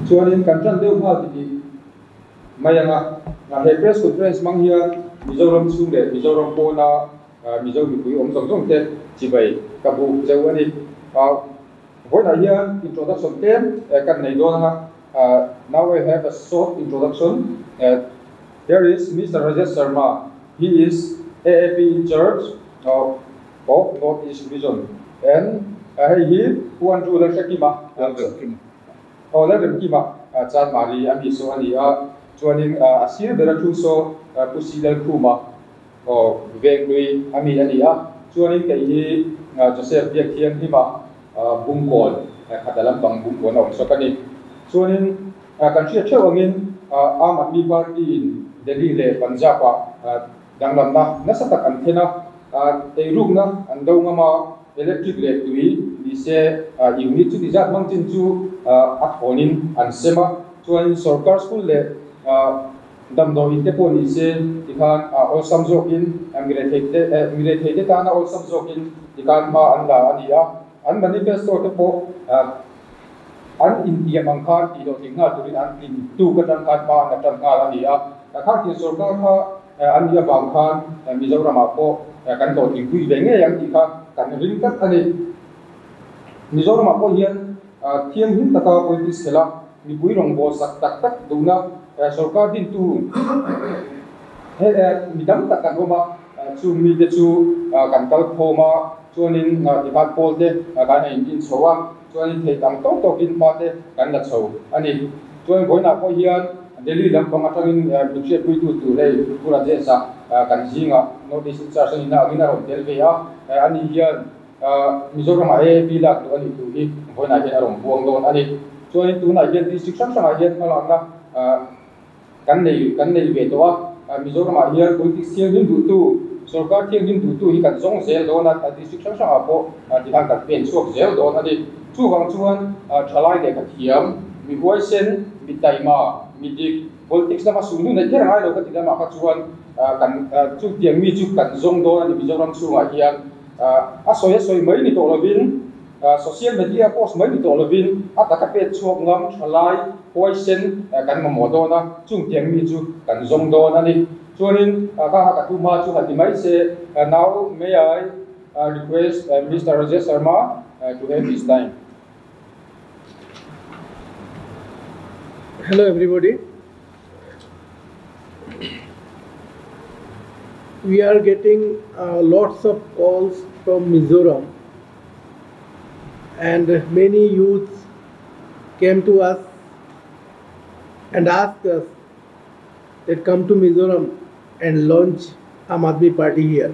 Chuanin kan tan deuh nghal titih mai ang a, he press conference hmang hian Mizoram chhung leh Mizoram pawna Mizo mipui awm zawng zawng te chibai ka buk cheu a ni. Vawiinah hian introduction tlem kan nei dawn ang a, now I have a short introduction. Here is Mister Rajesh Sharma, he is AAP in charge of North East Region and hei hi Pu Andrew Lalhrekima, aw Lalremkima Chanmari a mi saw a ni a, chuanin a sir bera thu saw Pu Si Lalkhuma Aw, Venglui a mi a ni a, chuanin kei hi Joseph Biakthianghima Bungkawn khat a lampang Bungkawn a awm sawk a ni. Chuanin kan hriat theuh angin Aam Aadmi Party-in Delhi leh Punjab-ah danglamna nasa tak an then a, eirukna an do ngam a, electric leh tui ni se unit chuti zat hmang chin chu a thawnin an sem a, chuanin sorkar school leh Damdawiin te pawh ni se tikhan awlsam zawkin mirethei te tana awlsam zawkin tikhan hma an la a ni a, an manifesto te pawh an intiam ang khan tih hlawhtling nghal turin an tlin tuk atang khan hma an la tan nghal a ni a. Khangtiang sorkar kha an nih avang khan Mizoramah pawh kan hlawhtling pui ve ngei ang tih kha kan ring tlat a ni. Mizoramah pawh hian thianghlim taka politics khelh a, Mipui rawngbâwl sak tak tak duhna sorkar dintu he mi tam tak kan awm a, chung mite chu kan kal khawm a, chuanin tikhan pawl te kan han indin chho a, chuanin theih ang tawk tawkin hma te kan la chho a ni. Chuan vawiinah pawh hian Delhi lampang atangin min hriatpuitu tur hei Pu Rajesh-a kan zingah North East Incharge a nihna angin a rawn tel ve a, ani hian Mizoramah AAP lak duh a nih thu hi vawiinah hian a rawn buang dawn a ni. Chuanin tunah hian district hrang hrangah hian hmalakna kan nei kan nei ve tawh a. Mizoramah hian politics thianghlim duhtu, sorkar thianghlim duhtu hi kan zawng zel dawn a, district hrang hrangah pawh tikhan kan pen chhuak zel dawn a ni. Chuvang chuan thalai lehkha thiam, mi huaisen, mi taima, mi dik, politics lama sum hnu neih kher ngai lo ka ti lamah kha chuan kan chutiang mi chu kan zawng dawn a ni Mizoram chhungah hian. A sawi a sawi mai ni tawh lovin, social media post mai ni tawh lovin a taka pek chhuak ngam thalai huaisen kan mamawh dawn a, chung tiang mi chu kan zawng dawn a ni. Chuanin ka ha ka thu hma chu han ti mai se, Now may I request Mister Rajesh Sharma to have his time. Hello everybody. We are getting lots of calls from Mizoram and many youths came to us and asked us that come to Mizoram and launch Aam Aadmi Party here.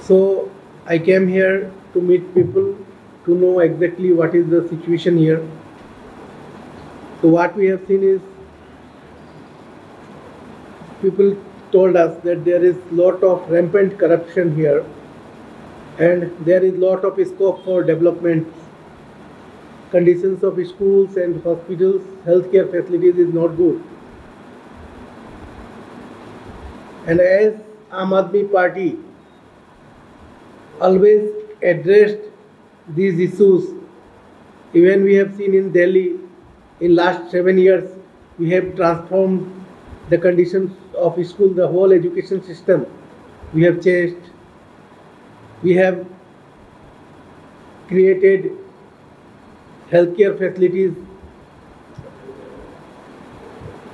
So I came here to meet people to know exactly what is the situation here. So what we have seen is people told us that there is lot of rampant corruption here and there is lot of scope for development. Conditions of schools and hospitals, healthcare facilities is not good. And as Aam Aadmi Party always addressed these issues, even we have seen in Delhi in last 7 years, we have transformed the conditions of school, the whole education system we have changed. We have created healthcare facilities,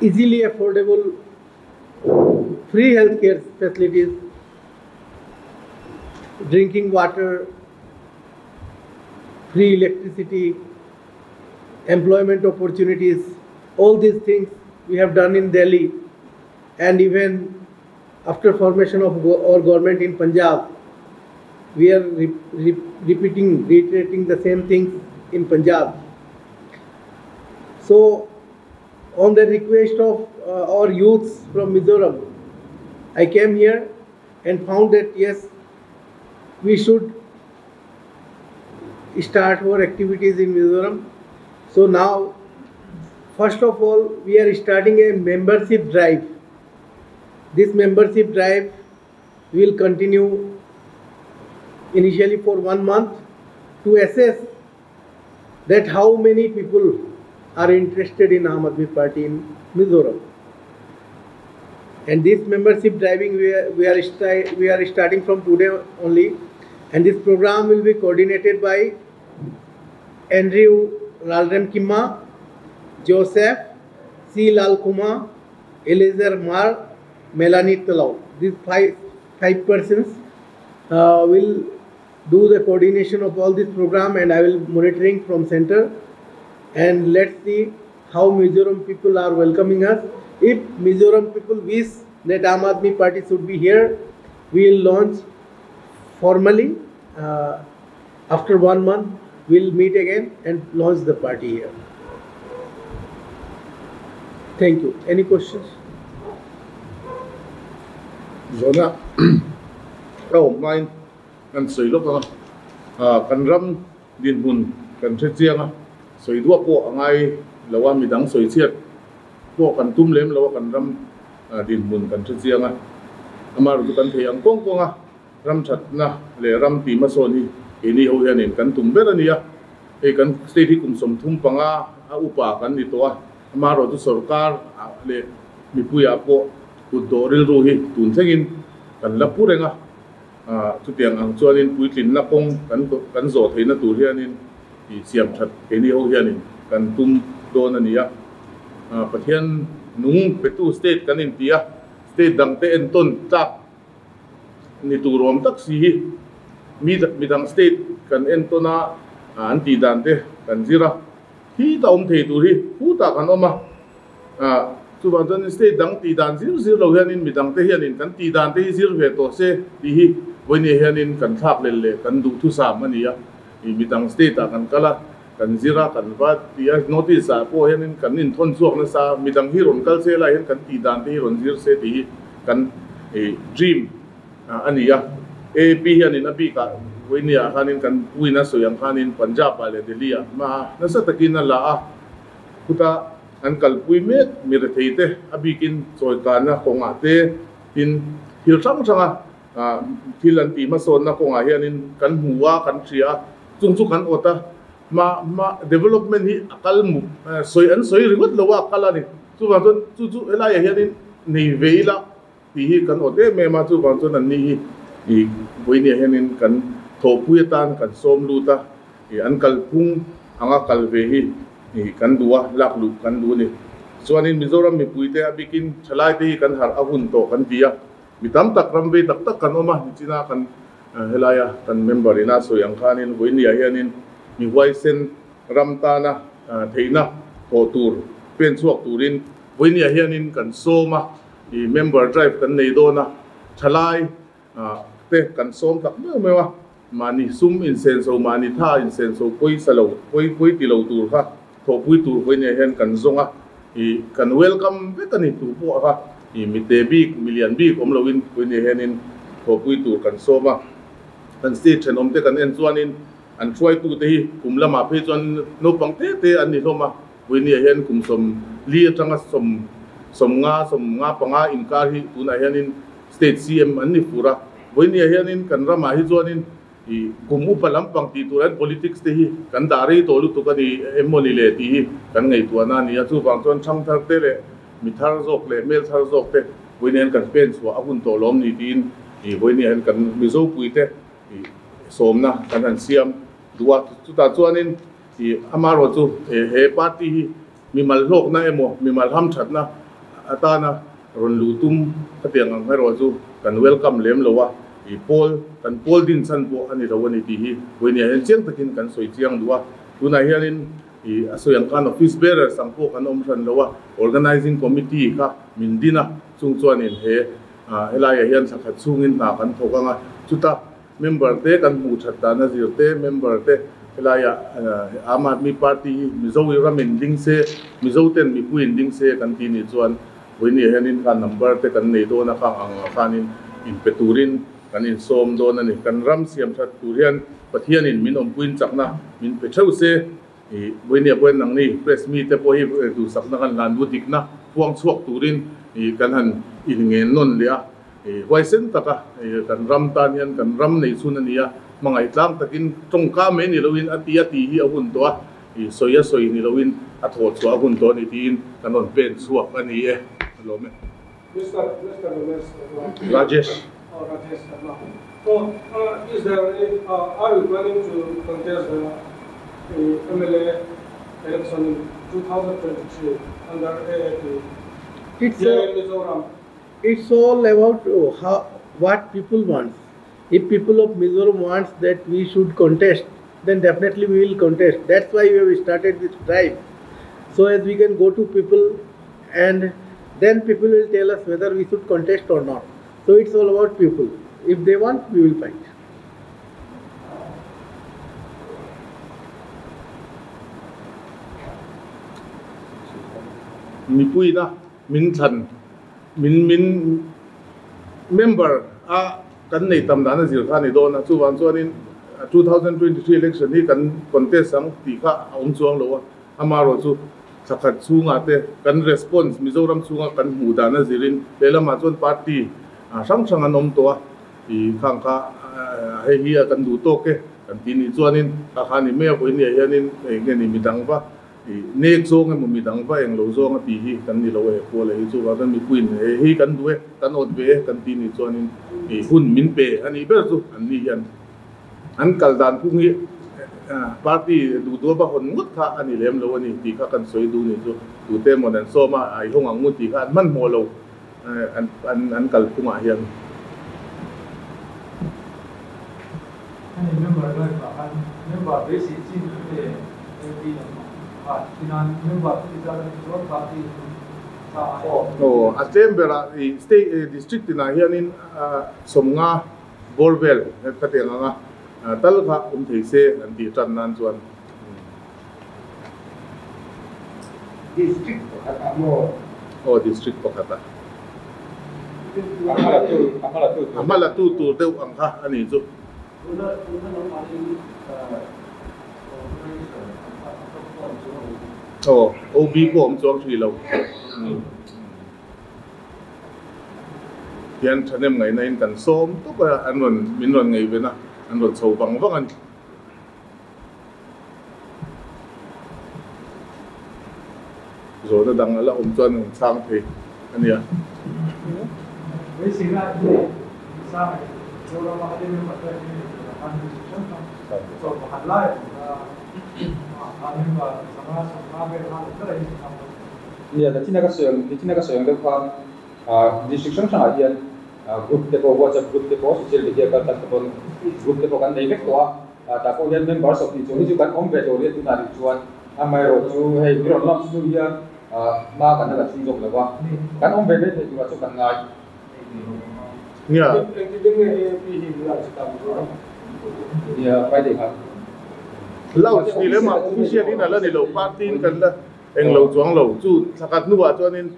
easily affordable, free healthcare facilities, drinking water, free electricity, employment opportunities, all these things we have done in Delhi. And even after formation of our government in Punjab, we are reiterating the same things in Punjab. So, on the request of our youths from Mizoram, I came here and found that yes, we should start our activities in Mizoram. So now, first of all, we are starting a membership drive. This membership drive will continue initially for 1 month to assess that how many people are interested in Aam Aadmi Party in Mizoram. And this membership driving we are starting from today only, and this program will be coordinated by Andrew Lalremkima, Joseph C. Lalkhuma, Eliezer Mar, Melanie Talau. These five persons will do the coordination of all this program, and I will monitoring from center. And let's see how Mizoram people are welcoming us. If Mizoram people wish that Aam Aadmi Party should be here, we will launch formally. After 1 month, we will meet again and launch the party here. Thank you. Any questions? Zona, oh mine, kan soi lok anga, kan ram din hun kan the chianga, soi dua po angai lawa midang soi chiat po kan tum lem lawa kan ram din hun kan the chianga, amar du kan thei ang kong konga ram that na le ram ti ma so ni ini ho hianin kan tum ber ania, e kan state hi kum som thum panga a upa kan ni to a, amar du sarkar le mipuya po kut do ril ru hi tun thengin kan la pu renga, chu tiang ang chuanin puitlin na kong kan kan zo theina tur hianin i siam that ini ho hianin kan tum don ania, Pathian nung petu state kan in tia state dang te en ton tak ni turom tak si hi mi midang state kan en tona an ti dan te kan zira hi ta om thei tur hi hu ta kan oma, chu ban chuan state dang ti dan zir zir lo hianin midang te hianin kan ti dan te hi zir ve to se ti hi voini hianin kan thlak le le kan du thu sam ania, i midang state a kan kala kan zira kan va tia notice a po hianin kan in thon chuak na sa midang hi ron kal se la hian kan ti dan te hi ron zir se ti hi kan e dream ania, AP hianin a bika voini a khanin kan puina soyang khanin Punjab le Delhi a ma na sa takin la a kuta an kalpui mek mi re theite abikin choikana konga te tin thil thang thanga thil an ti ma son na konga hianin kan huwa kan thria chung chu kan ota ma ma development hi akal mu soi an soi ringot lowa kala ni chu wang chon chu chu helai hianin nei veila ti hi kan ote me ma chu wang chon an ni hi i boini hianin kan thopui tan kan som luta i an kalphung anga kalve hi i kan duwa lak lu kan du ni chuanin Mizoram mi puite abikin thalai te hi kan har ahun to kan tia mi tam tak ram ve tak tak kan oma ni china kan helaya kan member ina soyang khanin boini hianin mi huaisen ramtana theina tho tur pen chuak turin boini hianin kan soma i member drive kan nei dona thalai te kan som tak meu mewa mani sum in sen so mani tha in sen so poi salo poi poi ti lo tur kha tho pui tur boini hian kan zonga i kan welcome vekani tu po kha i mi te bik million bik om loin boini hianin tho pui tur kan soma kan state thenom te kan en chuanin an try tu te hi kum lama phe chuan no pang te te an ni hloma boini hian kum som li atanga som som nga panga inkar hi tuna hianin state CM an ni pura boini hianin kan rama hi chuanin i kum upa lampang ti turan politics te hi kan dari to lu tu kan i emoni le ti hi kan ngai tuana ni a chu wang chuan thang thar te le mi thar zawk le mel thar zawk te boini hian kan pen chhuah a hun tawh lawm ni tiin i boini hian kan mizo pui te i sawmna kan han siam duwa chuta chuanin i amaro chu he party hi mi mal hlawk na emaw mi mal ham that na atana ron lu tum khatiang ang hero chu kan welcome lem lowa i pol kan pol din chan po ani lo ani ti hi boini hian chiang takin kan soi chiang duwa tuna hianin i asoyang kan office bearer sangpo kan om ran lowa organizing committee kha min dina chung chuanin he helai hian sakhat chungin ta kan thokanga chuta member te kan mu that ta na zir te member te helaya Aam Aadmi Party Mizo ramin ding se Mizo ten mi puin ding se kan ti ni chuan boini hianin kan number te kan nei do na khang ang khanin in peturin kan in som do na ni kan ram siam that tur hian Pathianin min om puin chakna min pe theu se i boini boin nang ni press mi te po hi du sakna kan lan bu dikna puang chuak turin i kan han in ngen non lia huai sen taka kan ram tan hian kan ram nei chun ania mangai tlang takin tongka me ni loin atia ti hi a hun to a I sawi a sawi ni loin a thaw chhuah hun tawh ani tiin kan rawn pen chhuak a ni e. Lawm e. Mr. Mr. Ramesh Rajesh. Oh, Rajesh Sharma. So, is there any, are you planning to contest the MLA election in 2023 under AAP? It's Here in Mizoram. It's all about how, what people want. If people of Mizoram wants that we should contest, then definitely we will contest. That's why we have started this drive, so as we can go to people and then people will tell us whether we should contest or not. So it's all about people. If they want, we will fight. Mi pui na min than min min member a kan nei tam dan a zir kha ni dawn a chuwan chuanin 2023 election hi kan contest ang ti kha a awm chuang lo a ama ro chu thakhat chunga te kan response Mizoram chunga kan hmu dan a zirin lehlamah chuan party a hrang hrang an awm tawh a i khang kha hei hi a kan duh tawk e kan ti ni chuanin kha kha ni mai a vawiin ah hianin eng nge ni midang va i nek zawng emaw midang va eng lo zawng a ti hi kan ni lo e pawl hi chu kan mipuiin he hi kan duh e kan awt ve e kan ti ni chuanin i hun min pe ani ber chu an ni hian an kal dan phung hi party duh duh va hawn ngawt kha ani lem lo ani tih kha kan sawi duh ni chu tute emaw an sawm a ai hawng ang ngu tih kha an hmanhmawh lo an an an kal phungah hian. Ani member lai pa khan member beisei chin te MP lam kha tinan member chu ti chuan party Oh, a tlem berah i state district tinah hianin sawmnga bawr vel kha tiang anga tal kha awm thei se an tih tan nan chuan. District pakhat ah maw? Aw, district pakhat ah. A hmala tu a hmala tu A hmala tu tur deuh ang kha ani chu. Tuna tuna nangmahni organization ang kha a top chuan chuang lo. Aw, OB pawh awm chuang hrih lo. Hian thahnem ngaihna in kan sawm tawp a, an rawn min rawn ngei ven a, an rawn chho vang vang a ni. Zawhna dang a la awm chuan an chhang thei a nia. Beiseina hi sang a ni. Mizoram a khatin member te hi khan district hrang hrang chaw pakhat lai a member sanga sawmnga vel khan ber a inthlang dawn. Nia, nachina ka sawi ang nichina ka sawi ang deuh khan district hrang hrangah hian group te pawh WhatsApp group te pawh social media kal tlang te pawh group te pawh kan nei vek tawh a tah pawh hian members of tih chu hi chu kan awm ve tawh ria tunah rih chuan amaherawh chu hei mi rawn launch hnu hian hma kan la chhung zawk lo va kan awm ve mai thei turah chu kan ngai. Nia. Engtin nge AAP hi launch ta Mizoram? Nia, Friday khan. Launch ni lemah official in a la ni lo party in kan la eng lo chuang lo chu thlakhat hnuah chuanin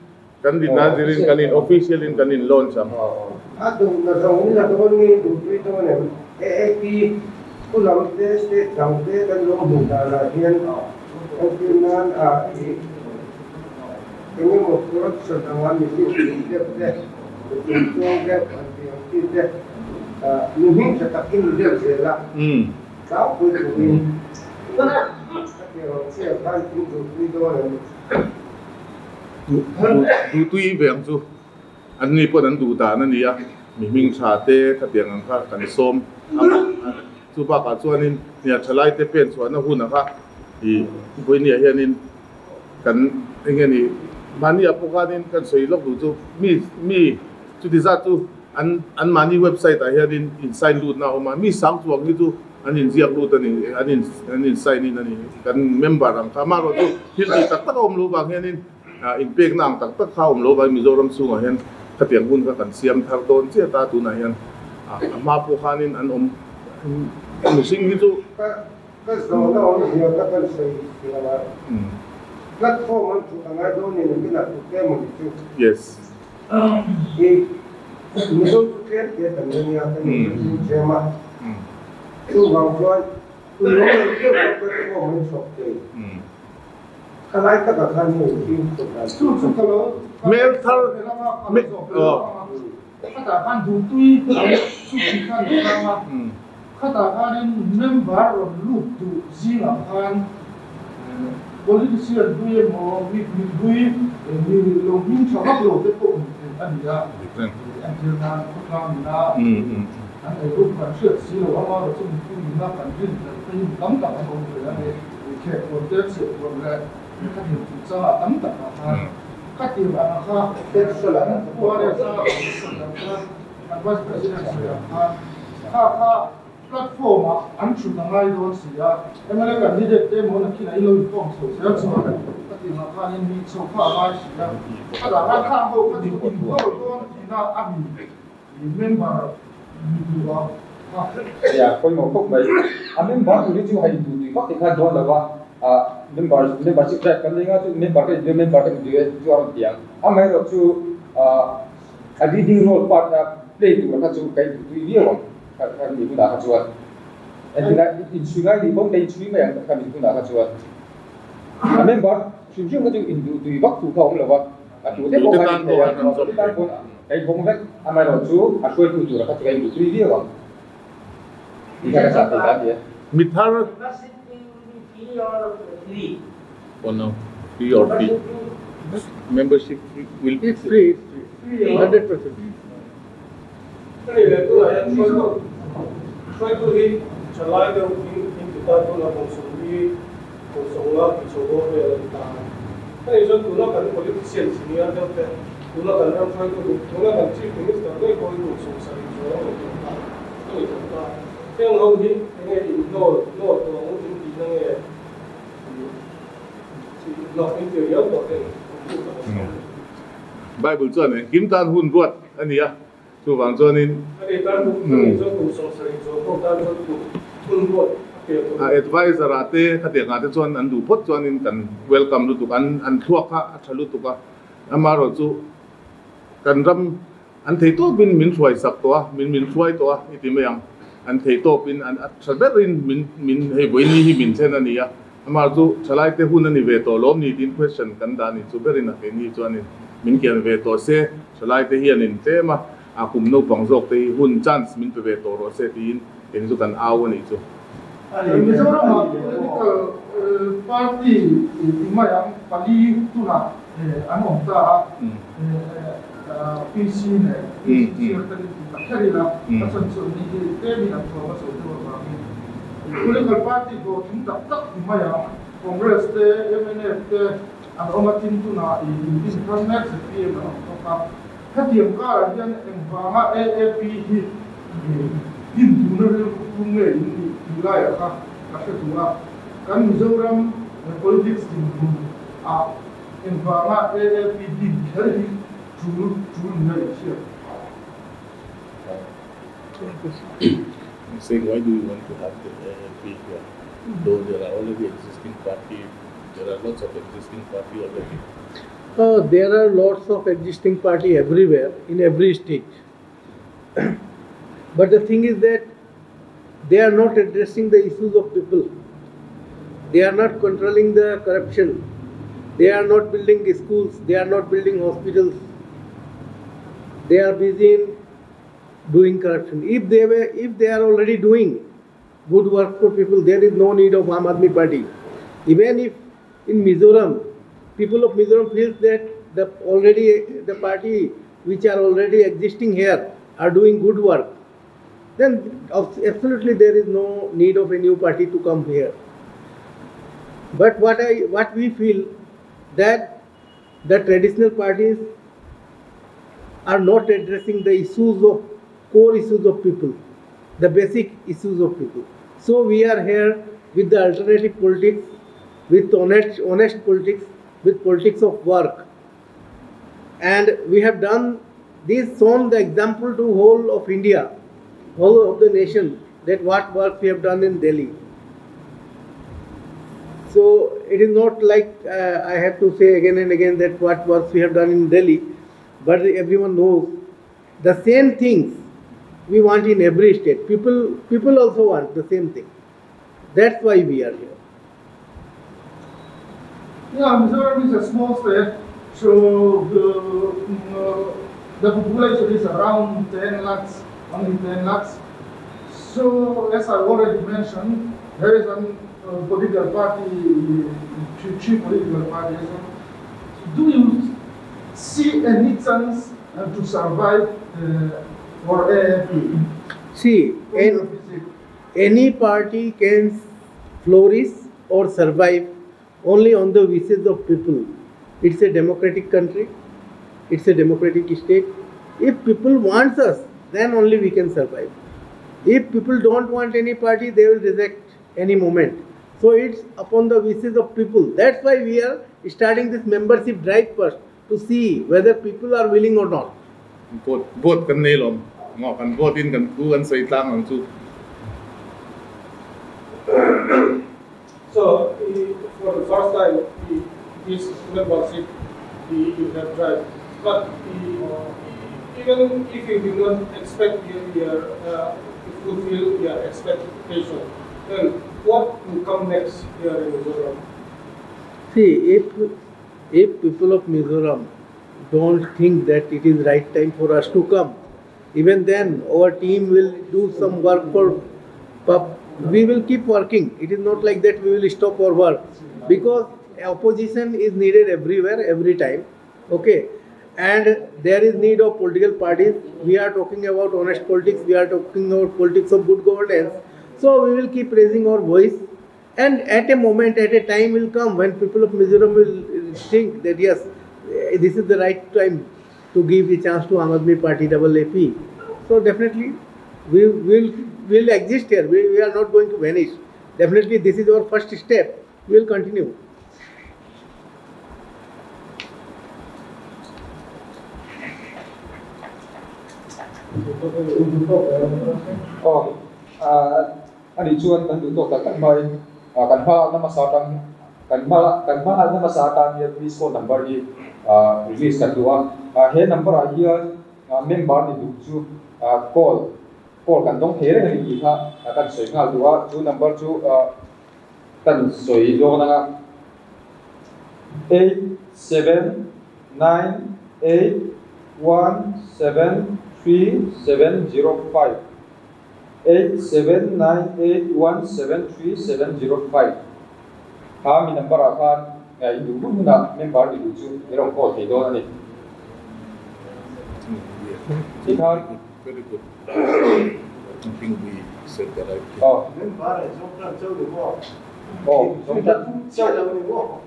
kan din nan zirin kan in official in kan in launch ang. A duh na zawng in la dawn nge duh tui dawn em? AAP thu lam te state dang te kan lo hmuh danah hian entir nan a i engemaw corruption anga mihring tum deuh te mi chung chuang deuh an tih ang chi te mi hming tha takin ni deuh zel a tlangpui turin khatiang ang chiah khan in duh tui dawn em? Duh tui ve ang chu an ni pawn an duh dan a ni a mi hming tha te khatiang ang kha kan sawm chu bakah chuanin nia thalai te pen chhuahna hun a kha i vawinia hianin kan enge ni mahni ah pawh khanin kan sawi lawk duh chu mi mi chuti zat chu an an mahni website ah hianin in sign lut na a awm a mi sang chuang hi chu an inziak lut a ni an in an in sign in a ni kan member ang kha amaherawh chu thil tih tak tak a awm lo vang hianin inpekna ang tak tak kha a awm lo vang Mizoram chhungah hian khatiang hun kha kan siam thar dawn chiah ta tunah hian a hma pawh khanin an awm mihring hi chu Ka ka zawhna awm zia ka kan sawi thiam a platform an thut a ngai dawn in kinah thut te emaw ni chu. Yes. I Mizo chu tlem te tam na nia kan in tlem a chuvang chuan ui awm lo deuh kha platform an chhawp thei. Khalai takah khan hei fimkhur dan Chu chu ka lo Hmel thar me Khatah khan duhtui chu tih khan a chang a, khatah khanin member rawn lut duh zingah khan Politician hlui emaw mi hlui mi lo hming tha vak lo te pawh awm thei a ni a. Entir nan khawtlang nuna an eiruk kan hriat si lo amaherawh chu mipui nuna kan rin hlelh te hi mi tam tak an awm ve a ni. Khek huan te, chhiah huan leh khatiang chungchangah tam takah khan khatiang ang kha an Congress a khan kan Vice President sawi ang khan kha kha Platform ah an thut a ngai dawn si a, mla candidate te emaw nakin a ilo inkhawm chho zel chuan ka tih ngah khanin mi chho kha a ngai si a, ka dah khan khang ho kha chu inhnawl dawn tihna a mi member ni duh a kha. Nia, pawimawh khawp mai. A member tur hi chu hei duh tui vak te khan dawn lo va, ah member membership drive kan nei nga chu member ka induh e, member ka induh e chu a rawn ti ang. Amaherawh chu ah a leading role part a play tur kha chu ka induh tui viau ang. Kha mi hunah kha chuan engtin a inchhui ngai nih pawn ka inchhui mai ang kha mi hunah kha chuan a member hrim hrim kha chu induh tui vak thu kha a awm lo va, a tu te pawh kha in thei a, tu te tan pawn ka inhawng vek, amaherawh chu a hruaitu tura kha chu ka induh tui viau ang tih kha ka chah thei ta a ni e. Mi thar. Oh no, free or fee? Membership will be free, it's free, 100% free. Ka nih leh tunah hian hruaitu hruaitu hi thalai deuh in in ti ta tuna kum sawmli kum sawmnga tih chho bawr vel a ni ta a. Ka nih chuan tuna kan politician senior deuh te tuna kan ram hruaitu duh tuna kan chief minister ngei pawh hi kum sawmsarih chuang a ni tawh ta a ni tawh ta. Heng ho hi enge in hnawl hnawl tawh ang u in tihna nge hnawk in ti riau tawh ten kum lut a awm tawh. Bible chuan engkim tan hun ruat a ni a, chuvang chuanin a advisor ah te khatiang ah te chuan an duh phawt chuanin kan welcome lutuk an an thluak kha a tha lutuk a, amaherawh chu kan ram an thei tawpin min hruai sak tawh a, min min hruai tawh a i ti mai ang, an thei tawpin an a tha berin min min hei vawiin hi min thlen a ni a, amaherawh chu thalai te hun a ni ve tawh lawm ni tiin question kan dah a ni chu berin a keini chuanin min kian ve tawh se. Thalai te hian in tlem a, a kum naupang zawk te hi hun, chance, min pe ve tawh rawh se tiin kei chu kan au a nih chu. Mizoram-ah political party ti mai ang pali tunah an awm ta a, PC nen, PC sir te in ti ta kher ila, a chhan chu an ni hi tlemin an thuam a chho deuh avangin political party hlawhtling tak tak ti mai ang Congress te, mnf te, An awm a tin tunah i in thar mek zpm an awm bawk a. Hetiang karah hian engvanga AAP hi din duhna rilru pu nge in nih tih laiah kha ka hre duh a. Kan Mizoram politics dinhmun ah engvanga AAP din kher hi tul tul nia in hriat? I'm saying why do you want to have the AAP here though there are already existing party There are lots of existing party already. Oh, there are lots of existing party everywhere in every state. But the thing is that they are not addressing the issues of people. They are not controlling the corruption. They are not building schools. They are not building hospitals. They are busy in doing corruption. If they were, if they are already doing good work for people, there is no need of Aam Aadmi Party. Even if in Mizoram, people of Mizoram feels that the already the party which are already existing here are doing good work, then absolutely there is no need of a new party to come here. But what I what we feel that the traditional parties are not addressing the issues of core issues of people, the basic issues of people. So we are here with the alternative politics, with honest, honest politics, with politics of work. And we have done this, shown the example to whole of India, whole of the nation, that what work we have done in Delhi. So it is not like I have to say again and again that what works we have done in Delhi, but everyone knows the same things we want in every state. People, people also want the same thing. That's why we are here. Yeah, Mizoram is a small state, so the, the population is around 10 lakhs, only 10 lakhs. So, as I already mentioned, There is an political party, three political parties. Do you see any chance to survive for AAP? See, any party can flourish or survive only on the wishes of people. It's a democratic country. It's a democratic state. If people want us, then only we can survive. If people don't want any party, they will reject any moment. So it's upon the wishes of people. That's why we are starting this membership drive first, to see whether people are willing or not. Vote kan nei lom. Ngo kan vote in kan thu kan sei tlang ang chu. So for the first time, this membership you have tried, but even if you do not expect your fulfill your expectation, then what will come next here in Mizoram? See, if people of Mizoram don't think that it is right time for us to come, even then our team will do some work for pub. We will keep working. It is not like that we will stop our work, because opposition is needed everywhere, every time. Okay. And there is need of political parties. We are talking about honest politics. We are talking about politics of good governance. So we will keep raising our voice. And at a moment, at a time will come when people of Mizoram will think that yes, this is the right time to give a chance to Aam Aadmi Party, AAP. So definitely we will exist here. We are not going to vanish. Definitely this is our first step. We will continue. Oh, ani chuan kan du tok tak mai kan ma na ma sa tang kan ma na ma sa tan hian miss call number hi release kan duwa he number a hian member ni du chu call kan dong there ni ki kha kan soi ngal duwa chu number chu kan soi do na nga 8 7 9 8 1 7 3 7 0 5 8 7 9 8 1 7 3 7 0 5 ha mi number a khan ngai du hun na member ni du chu erong call thei don ani Very good. I think we said the right thing. Oh, member is not so the more. Oh, so the more.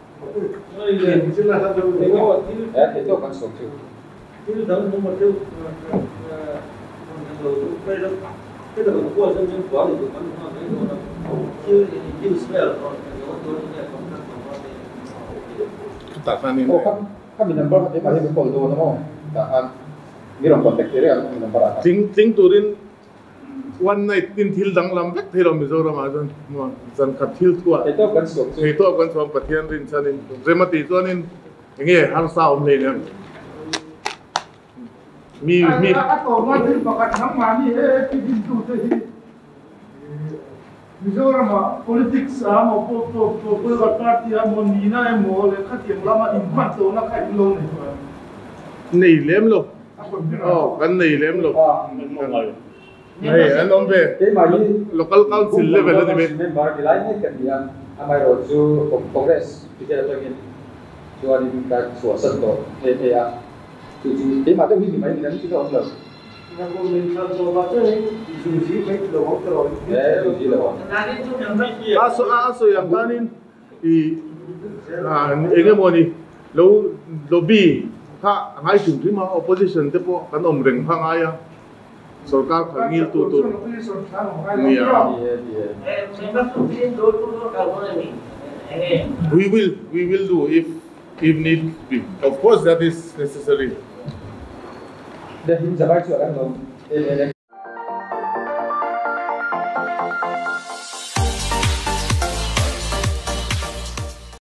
Eh, to kan som chu. Cái đó nó mà theo cái đó qua trong những quá thì vẫn còn cái đó chưa chưa spell còn nó tôi như còn ta khan in oh kha mi number kha te ma he call do na mo ta khan mi rong contact there mi number a ting turin one night tin thil dang lam vek thei lo Mizoram a zan mo zan khat thil thua te to kan som thei to kan som Pathian rin chanin remati chuanin nge har sa om nei nem mi mi a to ma thil pakat nang ma ni e ti din tu te hi Mizoram politics a mo po po po political party a mo ni na e mo le kha tiang lama in man to na kha in lo nei nei lem lo oh kan nei lem lo nei an om ve local council level ani me member di lai ne kan dia amai ro chu Congress ti ke to ngin chuan in ka chua san to he he a chu chu te ma te hui ni mai ni chi to lo na ko min chan to ba che zu ji mai lo ho to eh zu ji lo a so yang tanin i enge mo ni lo lobby kha ngai chung thi ma opposition te po kan om reng pha ngai a sarkar khangil tu tu ni a we will do if need be. Of course that is necessary. De hin zabai chu alang lo e